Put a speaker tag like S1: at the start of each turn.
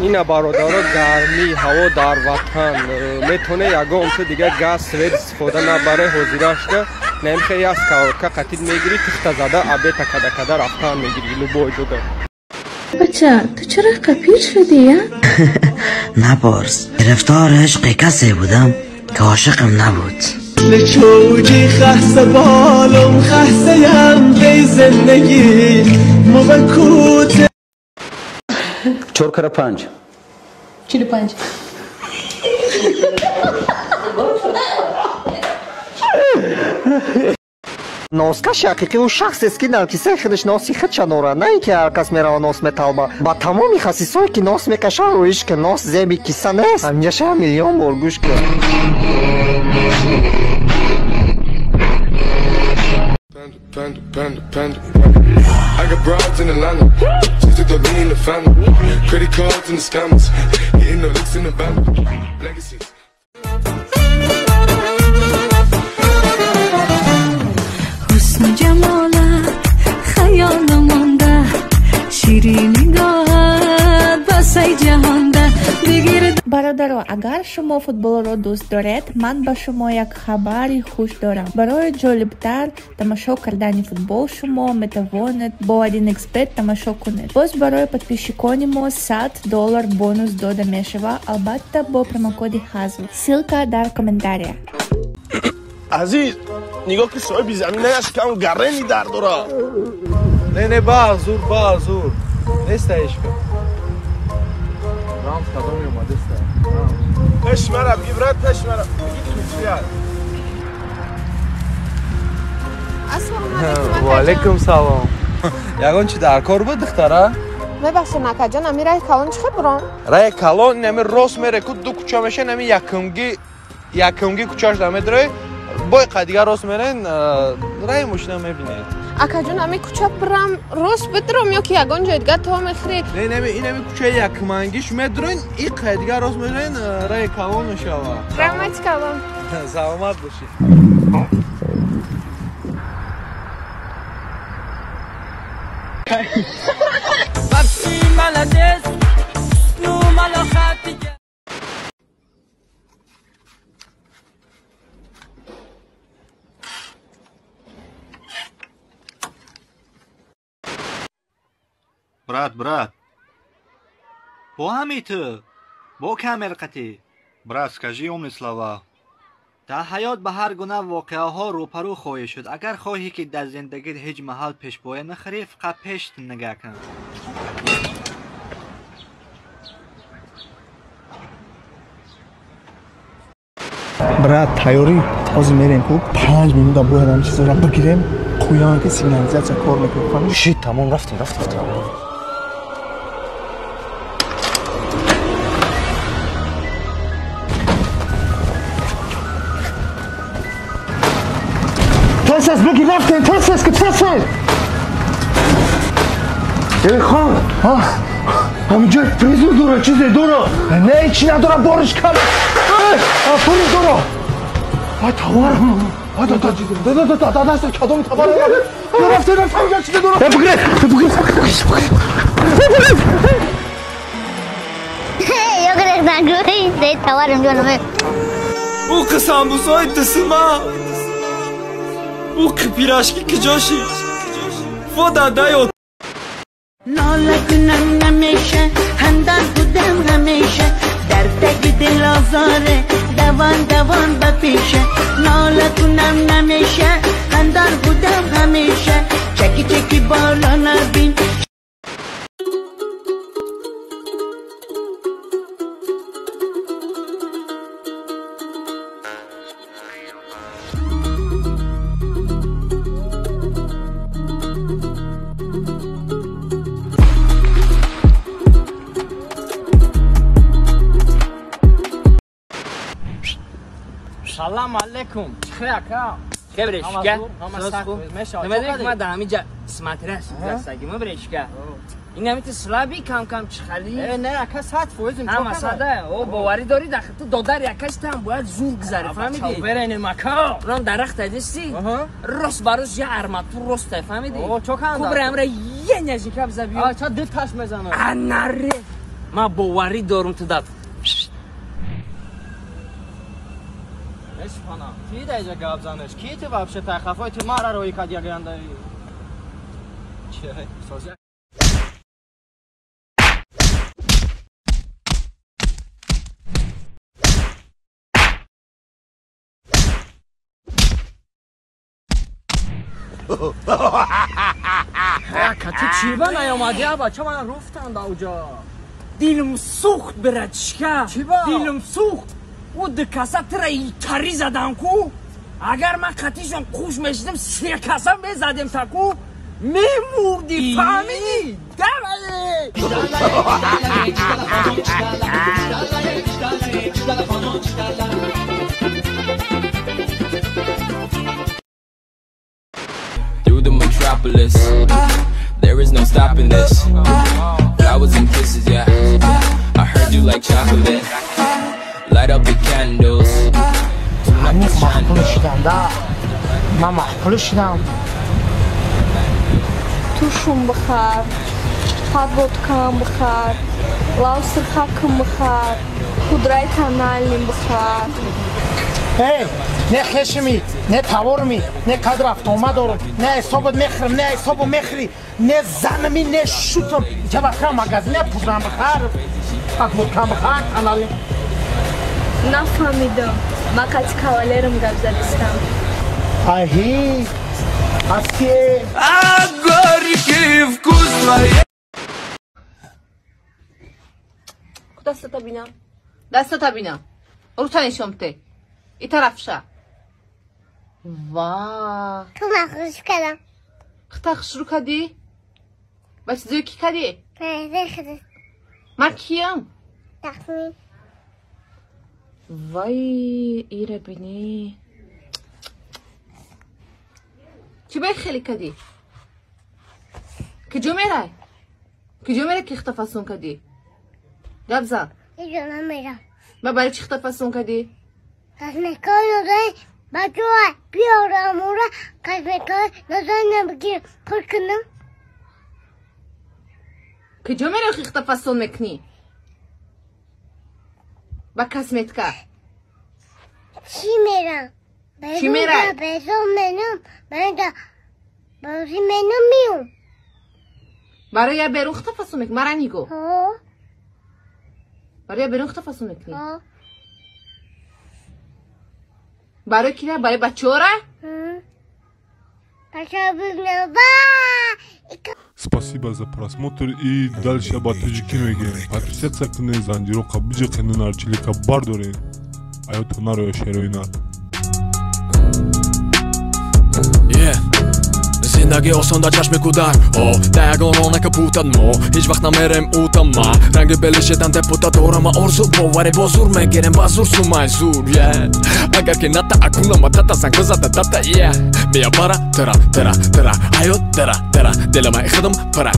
S1: Ина бародаро гармии ҳаво дар ватан метавоне ягон ту дига газ свет истифода набаре ҳозирашда намхе як сковородка қатид мегирӣ тихта зада абета када када рафтан мегирӣ любой ҷода.
S2: Бача, ту чаро қапир шудӣ, я?
S3: Напурс. Гирифтори ишқи касе будам ки ошиқам набуд.
S4: لچوجی خسته بالم خسته یم به زندگی موکوت
S5: 4 кара 5
S2: 45.
S6: Носкаши ҳақиқӣ ӯ шахсест, ки дар кисаи худаш носи худша дорад, на ин ки ҳар кас мерава нос металба. Ба тамоми хасисое, ки нос мекашанд, рӯиш ки нос зеби киса нест. Ҳамҷаша миллион бор гӯш кун.
S7: Panda, panda, panda. I got broads in Atlanta. Just took the lean in the family. Credit cards and the scammers. Hitting the licks in the van. Legacies.
S8: حسن جمالت خیالم مانده، شیرین نگاهت بسای جهانده. بگیر.
S9: Бародаро, агар шумо футболро дӯст доред, ман ба шумо як хабари хуш дорам. Барои ҷолибтар тамошо кардани футбол шумо метавонед бо 1xBet тамошо кунед. Боз барои подписчикони мо $100 бонус дода мешавад, албатта бо промокоди ХАЗЛ. Ссылка дар комментария.
S10: Азиз, нигоҳ ки соҳиби замин наяшкам гарени дар дора.
S4: Не, не, ба зур, ба зур. Неста ишка. Рамз кадом омадеста?
S10: Пеш мара, бги брат, пеш мара. Бги тутия.
S11: Ассалому алайкум.
S4: Ва алайкум салом. Ягон чи дар кор буд, духтара?
S11: Мебахшед, акаҷон, ами раи калон чӣ хел буром?
S4: Раи калон нами рост мере ку ду кӯча меша, нами якумги кӯчаш да медрои. Бой қадига рост мерен, раи мошина мебинед.
S11: Акаҷон, ами кӯча бирам рост бидром ё ки ягон ҷои дига то мехӯри?
S4: Не, нами инами кӯчаи якмангиш медроин, и қадига рост мерен, раи калон мешава.
S11: Раҳмати калон.
S4: Саломат бошед.
S12: Брат, брат. Бо ҳами ту. Бо камер қатӣ. Брат, скажи умные слова. Дар ҳаёт ба ҳар гуна воқеаҳо рӯпарӯ хоҳӣ шуд. Агар хоҳӣ, ки дар зиндагит ҳеҷ маҳал пешпоя нахӯрӣ, фақат пеш нигаҳ кун.
S10: Брат, тайёрӣ? Ҳозир мерем ку 5 минута бояд ҳам чизоро бигирем, қӯян ки сигнализатсия кор мекунад, фаҳмидӣ?
S5: Шит, тамом, рафтем, рафтем, рафтем.
S6: Тез бигир, рафтем, тез ки тез. Эй хон, ҳаминҷо фризер дора, чизе дора? Не, ҳеч надора, бориш кам. Фризер дора. Ай товар. Ай да да да да да да да кадом товар? Рафтем, рафтем, чизе дора. Бигир, бигир, бигир.
S13: Yo creo que товарым ҷонам.
S4: Ӯ қисамбусои тисма. Ӯ пирашки киҷоши? Фо дадаё.
S14: ناله کنم نمیشه، خندان بودم همیشه، در تک دل آزاره دوان دوان بپیشه. ناله کنم نمیشه، خندان بودم همیشه، چکی چکی بالا نبین.
S15: Салам алейкум. Чихе ака? Хебрешка. Намедонӣ ки ман дар ҳамин ҷа смотрящий дастагӣ ма брешка. Ин ҳами ту слабый, кам-кам чихали.
S16: Э, не, ака, 100%.
S15: Ҳама сада. О, боварӣ дорӣ, дахи ту додари акаш там бояд зур гузарӣ, фаҳмидӣ?
S16: Беренем, ака.
S15: Рон дарахт дисти? Рост ба рост я арматур ростай, фаҳмидӣ?
S16: О, чо канда?
S15: Кубра амра я нежика биза биё.
S16: А, ча ду таш мезанам.
S15: А, наре. Ма боварӣ дорум ту дад.
S16: Эшпана, ки да иҷа гап занеш? Ки ту вообще тайхафои ту мара рои кад ягандаи? Че? Сози. Ака, ту чӣ ба наёмадӣ, а бача мана руфтан да уҷа.
S15: Дилм сӯхт, братишка.
S16: Чӣ ба?
S15: Дилм сӯхт. Ӯ ду каса тура итари задан ку. Агар ман қатишон қуш мешидам, се каса мезадем та ку. Мемурдӣ, фаҳмидӣ? Давай!
S17: Through the metropolis, there is no stopping this. Flowers and kisses, yeah. I heard you like chocolate. Light up the candles.
S10: Tonight маъқул шудам да, ман маъқул шудам.
S11: Тушум бихар, подводкам бихар, лав сирхакам бихар, пудраи тональный бихар.
S10: Эй, не хешими, не таворми, не кадр автомат дорум, не ҳисобат мехӯрам, не ҳисобу мехӯрӣ, не занами, не шутам. Ча бахра магазин, не пудрам бихар, подводкам бихар, тональный.
S11: Нафаҳмидам, ман қати кавалерам гап задистам.
S10: Аҳи, аз кие?
S17: А горький вкус твоей.
S18: Дастата бинам, дастата бинам, рута нишон бите, и тараф ша. Ва.
S13: Ту ман хуш кардам.
S18: Хита хушрӯ кардӣ? Ба чизое ки кардӣ? Ман киям?
S13: Тахмин.
S18: Вай, ира бинӣ, чӣ баи хеле кардӣ? Куҷо мерай? Куҷо мерай, ки хита фасон кардӣ? Гап зан.
S13: Иҷо намерам.
S18: Ба барои чӣ хита фасон кардӣ?
S13: Косметикаи нозани бачаҳо биёрам, ура косметикаи нозанина бигирам, пур кунам.
S18: Куҷо мерай, ки хита фасон мекунӣ ба косметика?
S13: Чӣ мерам?
S18: Чӣ мерай?
S13: Берун мерам, бозӣ мерам, миём.
S18: Барои я берун хита фасон мекунӣ? Мара нигоҳ, барои я берун хита фасон мекунӣ? Барои кира? Барои бачаҳора?
S13: Бачаҳо бибинам, ва.
S7: Спасибо за просмотр и дальше ба тоҷикӣ мегӯем. Подписаться кунед, занҷироқа биҷиқенед, нарчилика бардоред. Аёто нароя шерои нар.
S17: Зиндагӣ осон дар чашми кӯдак, о да ягон рона капутад, мо ҳеҷ вақт намерем утама. Ранги белишедан депута дорама, орзу боварӣ бо зур мегирем, ба зур сумай зур, е агар ки ната акунама тата занг бизада дата, е мия бара тра тра тра ҳаёт дара дара дилама хидм пара.